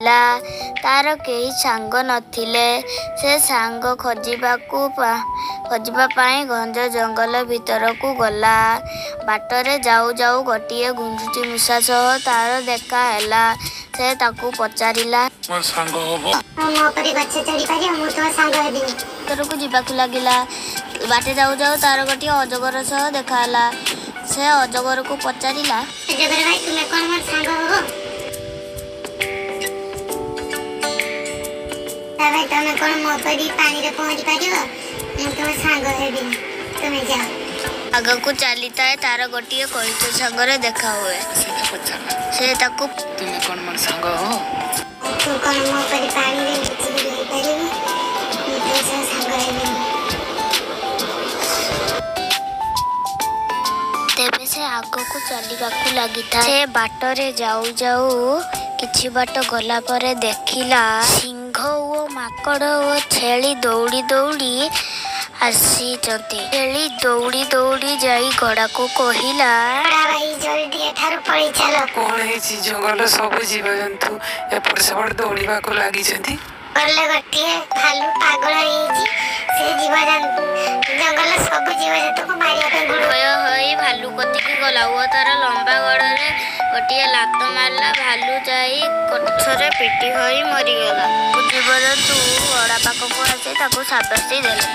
ତାର କେହି ସାଙ୍ଗ ନଥିଲେ। ସେ ସାଙ୍ଗ ଖୋଜିବା ପାଇଁ ଘଞ୍ଚ ଜଙ୍ଗଲ ଭିତରକୁ ଗଲା। ବାଟରେ ଯାଉ ଯାଉ ଗୋଟିଏ ଗୁଣ୍ଡୁଚି ମୂଷା ସହ ତାର ଦେଖା ହେଲା। ସେ ତାକୁ ପଚାରିଲା, ମୋ ସାଙ୍ଗ ହବ? ମୋ ପରି ଗଛ ଚଢି ପାରିବ? ମୁଁ ତୁମ ସାଙ୍ଗ ହେବିନି। ଭିତରକୁ ଯିବାକୁ ଲାଗିଲା। ବାଟେ ଯାଉ ଯାଉ ତାର ଗୋଟିଏ ଅଜଗର ସହ ଦେଖା ହେଲା। ସେ ଅଜଗରକୁ ପଚାରିଲା, ଅଜଗର ଭାଇ, ତୁମେ କଣ ମୋର ସାଙ୍ଗ ହବ? ଭାଇ, ତମେ କଣ ମୋ ପରି ପାଣିରେ ପହଁରି ପାରିବ? ମୁଁ ତୁମ ସାଙ୍ଗ ହେବିନି, ତୁମେ ଯାଅ। ଆଗକୁ ଚାଲିଥାଏ, ତାର ଗୋଟିଏ କଇଁଛ ସାଙ୍ଗରେ ଦେଖା ହୁଏ। ସେ ପଚାରିଲା, ସେ ତାକୁ, ତୁମେ କଣ ମୋର ସାଙ୍ଗ ହବ? ତୁ କଣ ମୋ ପରି ପାଣିରେ ଲୁଚିକି ରହିପାରିବୁ? ମୁଁ ତୋ ସହ ସାଙ୍ଗ ହେବିନି। ତେବେ ସେ ଆଗକୁ ଚାଲିବାକୁ ଲାଗିଥାଏ। ସେ ବାଟରେ ଯାଉ ଯାଉ କିଛି ବାଟ ଗଲା ପରେ ଦେଖିଲା, ସିଂହ ଓ ମାଙ୍କଡ଼ ଓ ଛେଳି ଦୌଡ଼ି ଦୌଡ଼ି ଆସିଛନ୍ତି। ଛେଳି ଦୌଡ଼ି ଦୌଡ଼ି ଯାଇ ଘୋଡ଼ାକୁ କହିଲା, ଘୋଡ଼ା ଭାଇ, ଜଲ୍ଦି ଏଠାରୁ ପଳେଇ ଚାଲ। କଣ ହେଇଛି? ଜଙ୍ଗଲର ସବୁ ଜୀବଜନ୍ତୁ ଏପଟ ସେପଟ ଦୌଡ଼ିବାକୁ ଲାଗିଛନ୍ତି। ଗଲେ ଗୋଟିଏ ଭାଲୁ ପାଗଳ ହେଇଯାଇଛି। ସେ ଜୀବଜନ୍ତୁ, ଜଙ୍ଗଲର ସବୁ ଜୀବଜନ୍ତୁକୁ ମାରିବା ପାଇଁ ଗୁଡ଼ ଭୟ ହୋଇ ଭାଲୁ କତିକି ଗଲା ଓ ତାର ଲମ୍ବା ଗୋଡ଼ରେ ଗୋଟିଏ ଲାତ ମାରିଲା। ଭାଲୁ ଯାଇ ଗଛରେ ପିଟି ହୋଇ ମରିଗଲା। ଜୀବଜନ୍ତୁ ଘୋଡ଼ା ପାଖକୁ ଆସି ତାକୁ ସାବାସି ଦେଲେ।